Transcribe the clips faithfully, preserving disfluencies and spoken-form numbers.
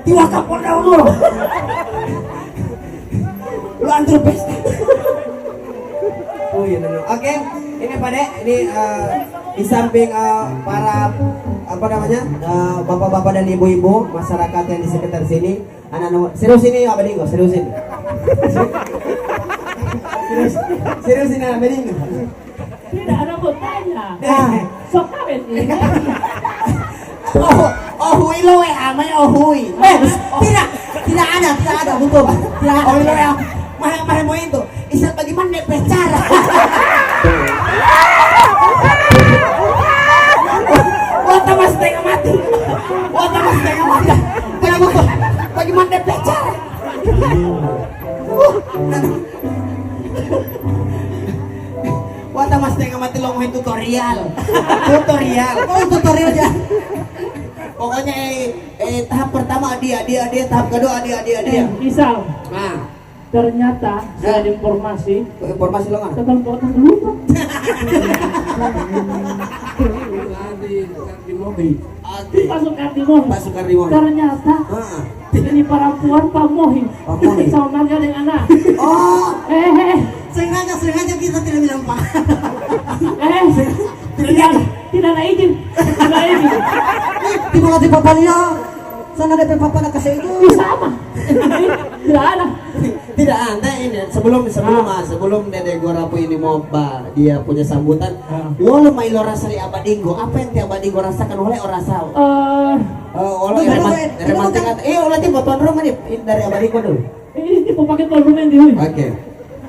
Tiwa Kapolda dulu. Lu antur pesta. Oh iya, benar. Oke, ini Pak De, ini, eh, di samping, eh, para, apa namanya, eh, bapak-bapak dan ibu-ibu masyarakat yang di sekitar sini, anak-anak, serius ini Abah Dinggo, serius ini. Serius, serius ini Abah Dinggo. Tidak ada mau tanya. Ah. Sok kawin ini. Oh, oh, hui lo we amai, oh, hui. Eh, tidak, tidak ada, tidak ada, betul. Tidak ada. Oh, hui lo we amai, amai mau itu. Isal bagaimana dia bicara? Wah, tambah setengah mati. Wah, tambah setengah mati. Bagaimana, bagaimana dia bicara? Wata mas tengah mati lo ngohi tutorial. Tutorial. Oh, tutorial ya. Pokoknya, eh, eh, tahap pertama dia, dia, dia, tahap kedua dia, dia, dia. Eh, misal. Nah. Ternyata, saya informasi. Informasi lo mana? Telepon dulu, Pak. Di Pak Sukardi Mohi. Pak Sukardi Mohi. Ternyata ini perempuan Pak Mohi. Pak Mohi. Sama dia dengan anak. Oh. Eh, eh. Sengaja, sengaja kita tidak bilang Pak. Eh, tidak, tidak ada izin. Tidak ada izin. Di mana si papanya? Sana D P papa nak kasih itu. Sama. Tidak ada. Tidak, ante ini sebelum, sebelum, ah, sebelum Dede Gorapu ini mau ba, dia punya sambutan. Ah. Wolo mai lo rasa li Abah Dinggo. Apa yang ti Abah Dinggo rasakan oleh orang sao? Eh, wolo reman-, romantik. Eh, wolo ti boton rumah nih dari Abah Dinggo dulu. Ini ti pakai tuan rumah ini. Oke.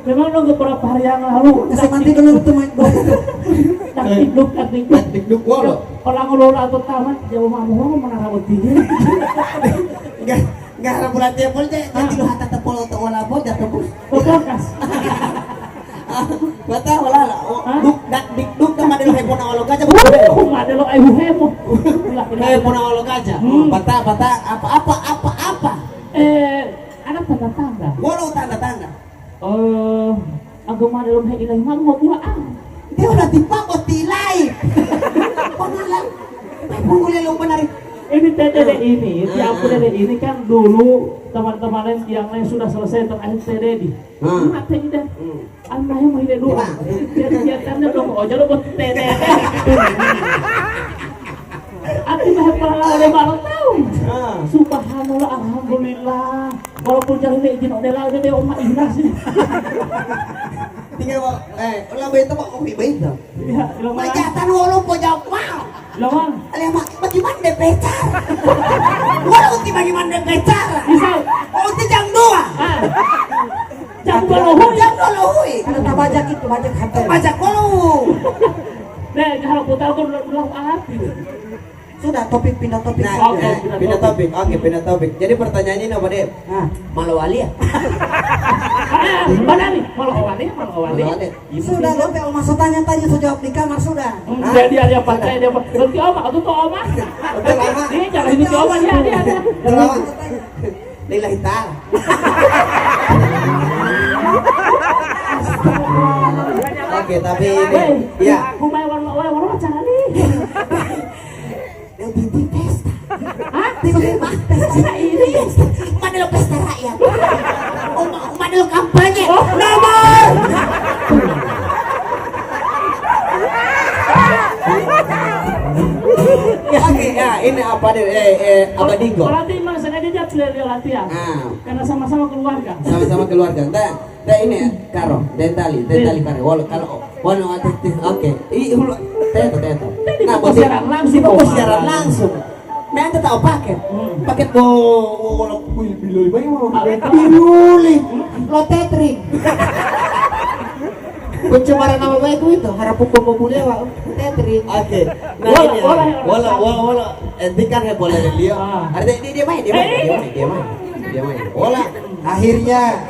Memang lo beberapa hari yang lalu. Kasih mati dulu tuh main bola itu. Taktik duk, taktik duk. Taktik duk, wolo. Orang ngelola atau tamat, jauh mamu, mamu mana rambut tinggi. Enggak. Nggak harapu latihan poli, Cek. Jadi lu hata tepolo to wala po, jatuh bus. Bekas. Bata wala la. Oh, duk, dak, dik, duk, kan ada lu hepona walo gajah, betul. Ada lo ayu hepo. Hepona walo gajah. Hmm. Bata, bata, apa, apa, apa, apa? Eh, ada tanda-tanda. Wolo tanda-tanda. Eh, agama dalam hal ilahi malu mau Quran. Dia udah tipa kok tilai. Pemalang. Pungule lu benar. Ini T T D ini, si Apu Dede ini kan dulu teman-teman yang lain sudah selesai terakhir T D D. Hmm. Mati dah. Hmm. Anaknya mau hidup dua. Jadi dia kan dia belum ojo lo buat T T D. Aku mah pala lima tahu. Ah. Subhanallah, alhamdulillah. Walaupun jangan izin odela aja deh, Oma, ikhlas sih. Tinggal, eh, ulah bayi itu, Pak, oke, baik dah. Iya, ulah, Pak. Majatan wolo po jawab, Pak. Ulah, Bang. Alah, Mak, bagaimana dia pecar? Wolo ti bagaimana dia pecar? Bisa. Oh, ti jam dua. Ah. Jam dua lohui. Jam dua lohui. Ada tabajak itu, bajak hotel. Bajak wolo. Deh, kalau putar tuh belum, belum alat gitu. Sudah, topik, pindah topik. Nah, oke, eh, pindah topik. Oke, pindah topik. Jadi pertanyaannya apa, Dep? Nah. Malu wali ya? Ah, benar nih, malu wali, malu wali. Malu wali. Sudah, lo pe Oma so tanya-tanya, so jawab di kamar sudah. Hmm, hah? Dia, dia, dia pakai, dia pakai. Berarti Oma, aku tuh Oma. Betul, Oma. Ini jangan ini Oma, dia, dia, dia. Betul, Oma. Lillahi ta'ala. Oke, tapi ini, weh, ya. Aku main warna, warna, warna cara nih. Yang penting pesta. Hah? Tidak, Mas, pesta ini. Pesta. Mana lo pesta rakyat? Uma-, mana lo kampanye? Oh. Nomor. Oke, ya, ini apa nih? Eh, eh, apa Dinggo? Berarti memang sengaja dia pilih latihan. Ah. Karena sama-sama keluarga. Sama-sama keluarga. Entah. Te ini karo, dentali, dentali karo. Wolo, kalau wolo ati, oke. I, hulo, teto, teto. Nah, buat siaran langsung, buat siaran langsung. Nanti tahu paket. Hmm. Paket bo, wolo, wih, biloi banyak, wolo. Biluli. Lo tetring. Pencemaran nama baik itu, harap hukum populer, Pak. Tetring. Oke. Nah, wolo, ini, wolo, wolo, wolo, wolo. Enti kan heboh lele liyo. Ah. Artinya dia, dia main, dia main, dia main, dia main. Dia main. Wala. Akhirnya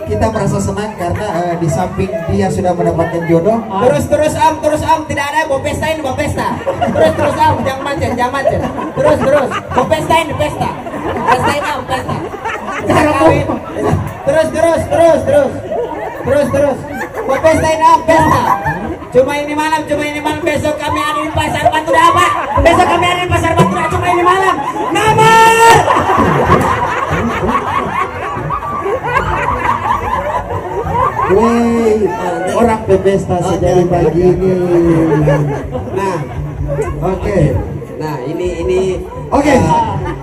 kita merasa senang karena, eh, di samping dia sudah mendapatkan jodoh. Ah. Terus, terus, Am, terus, Am, tidak ada, mau pesta ini, mau pesta. Terus, terus, Am, jangan macet, jangan macet. Terus, terus, mau pesta ini, pesta. Pesta ini, Am, pesta. Kita kawin. Terus, terus, terus, terus. Terus, terus. Mau pesta ini, Am, pesta. Cuma ini malam, cuma ini malam. Besok kami ada di Pasar Batu Dah, Pak. Besok kami ada di Pasar Batu Dah, cuma ini malam. Nomor. Pesta sejadi pagi ini. Nah, oke. Nah, ini, ini, Oke. eh,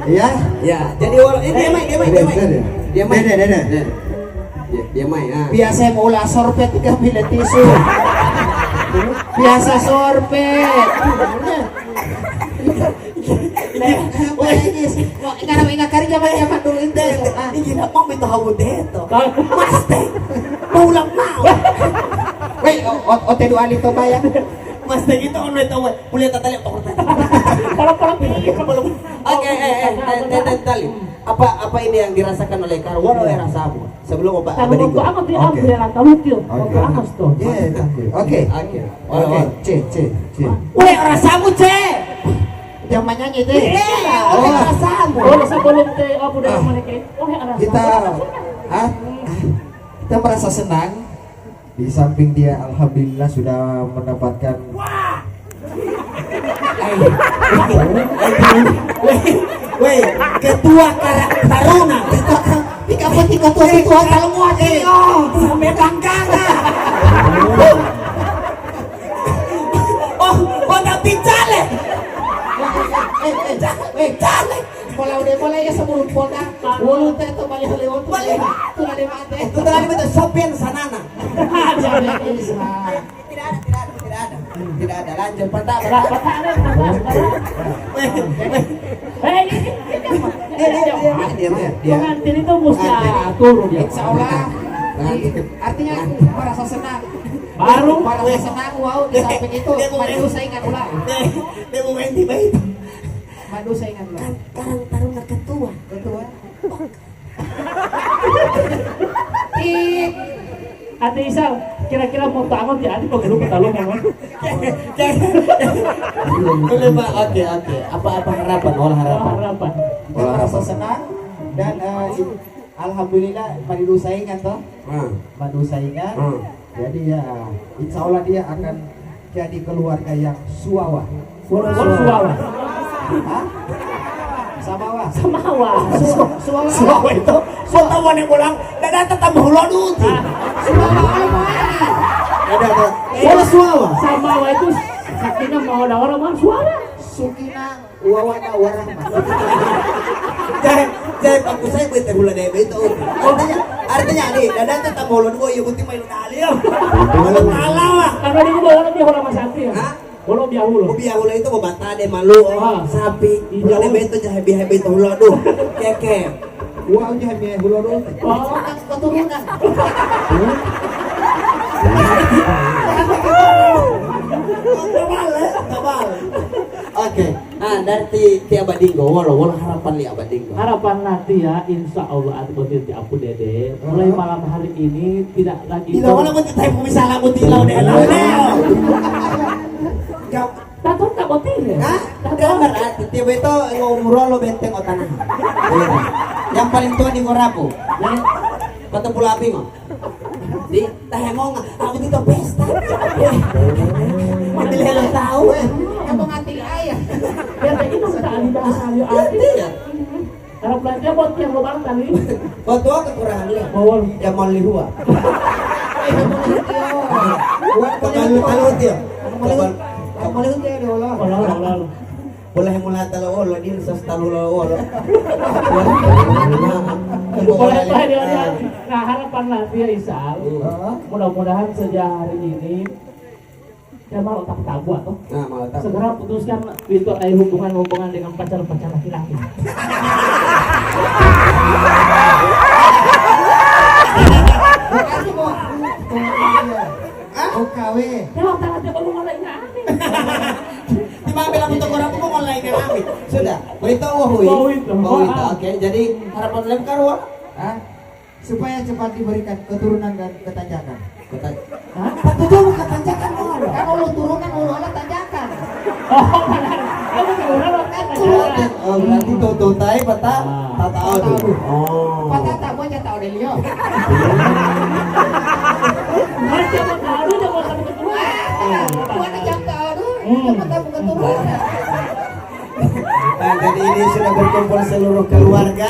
Ya. Ya, jadi wala-, eh, dia main, dia main, dia main. Dede, dede. Dia main. Dede, dede. Nah. Dia, dia main, ah. Biasa mau ulah sorpet tiga pile tisu. Biasa sorpet. Wah, ini sih. Wah, karena ingat kerja, Pak, ya, Pak, dulu itu. Ini apa, minta kamu deto? Mas teh. Mau ulang mau. Weh, o-, o-, ote dua lito, Pak, ya. Mas teh itu, ono itu, weh. Kuliah tata lihat toko tadi. Kalau, kalau pilih, kalau Oke, eh, eh, eh, eh, eh, tali. Apa, apa ini yang dirasakan oleh Karwolo ya rasamu? Sebelum Bapak Karwolo berikut. Itu amat dia Oke. Ambil rata lucu. Oke. Oke, amas tuh. Iya, oke. Oke. Oke. Oke, Wolo, Wolo. C, C, C. Weh, rasamu, C. Dia menyanyi, C. Iya, Oh. Rasamu. Oh, sebelum T, oh, udah Ah. Mereka. Oh, ya, rasamu. Kita, ah, ah, kita merasa senang. Di samping dia, alhamdulillah, sudah mendapatkan Wah! Weh, weh, ketua Karang Taruna. Ketua Karang, tiga puluh tiga tua, ketua Taruna. Eh, sampai bangkana. Oh, oh, tapi caleg. Eh, eh, eh, caleg. Pola udah mulai ya sebelum poda. Wolu teh to balik lewat. Balik. Itu tadi mah sopian sanana. Jangan Islam. Tidak ada, tidak ada, tidak ada. Tidak ada. Lanjut, pertama. Pertama, pertama. Weh, weh. Eh, ini, ini, ini, Eh, dia, dia, dia, dia, dia. Pengantin itu mesti Nanti. Turun, ya. Insya Allah. Nanti. Di-, artinya merasa senang. Baru? Merasa senang, wow, di samping itu, Dia mau maju main. Saingan ulang. Dia, dia mau main tiba itu. Madu saingan lo. Kan Karang Taruna ketua. Ketua. Ih. Ate Isal, kira-kira mau bangun di ati pegelu ketalu memang. Boleh, Pak. Oke, oke. Apa-apa harapan, olah harapan. Olah harapan. Kita Olah merasa harapan. Senang dan, eh, alhamdulillah, madu saingan toh. Hmm. Madu saingan. Hmm. Jadi ya, insya Allah dia akan jadi keluarga yang suwawa. Wolo suwawa. Hah? Samawa. Samawa. Su-, suwawa. Suwawa itu. Suwawa yang pulang. Dada tetap hulo duti. Suwawa. Ada, ada. Wolo suwawa. Samawa itu sakinah mawaddah warahmah suwawa. Sukinah Wawana warahmah. Jahe, jahe, bagus saya buat hula debe itu. Artinya, artinya nih, dada tetap bolon gua, iya, putih main dali, ya. Kalau kalah, wah. Karena dia bawa dia orang Mas Santi, ya? Hah? Kalau dia hula. Oh, biar hula itu mau batade, malu, oh, Ah. Sapi. Iya. Hula debe itu jahe, biar hebe itu hula, duh. Keke. Wah, jahe, biar hula, duh. Oh. Keturunan. Tebal, ya? Tebal. Oke. Ah, dari ti, ti Abah Dinggo, wolo, wolo harapan li Abah Dinggo. Harapan nanti ya, insya Allah, ati boti ti Apu Dede. Mulai Heeh. Malam hari ini tidak lagi Tidak boleh boti tai pemisahan boti lau deh, lau deh. Jawab. Tato tak boti ya? Hah? Tato. Gambar, ah, tiap itu ngomong lo benteng otanah. Iya. Yang paling tua di Ngorapu. Yang kota Pulau Api, mo. Di tahe monga, aku tito pesta. Mati lelo tahu, eh. Kamu nganti ayah. Ya, tadi itu kita ahli bahasa, ahli arti. Iya. Kalau belanja buat yang lubang tadi. Foto kekurangan dia. Bawol. Yang mau lihua. Buat kembali talut dia. Kembali, kembali dia, dia ulang. Ulang, ulang. Boleh mulai talu olo, din sos talu lo olo. Boleh, boleh, dia, dia. Nah, harapan nanti ya, Isal. Hmm. Mudah-mudahan sejak hari ini dia mau otak tabua tuh. Nah, mau otak. Segera putuskan itu ada hubungan-hubungan dengan pacar-pacar laki-laki. Hah? O K W. Ya, otak aja kalau mulai nggak aneh. Timbang bela buto korapu kok online kami. Sudah, boyito wohui. Boyito. Boyito, Ah. Oke. Jadi harapan lem karuan? Hah? Supaya cepat diberikan keturunan dan ketanjakan. Kota. Hah? Tapi itu bukan tanjakan, Bang. Kan ulu turunan, ulu ala tanjakan. Oh, benar. Kamu turunan, ulu ala tanjakan. Oh, berarti tuh, tuh, tai, patah, Ah. Patah, aduh. Oh. Patah tak mau nyata oleh Leo. Mas, jangan tahu, jangan tahu. Buat jam tahu, Hmm. Patah bukan turunan. Nah, jadi ini sudah berkumpul seluruh keluarga.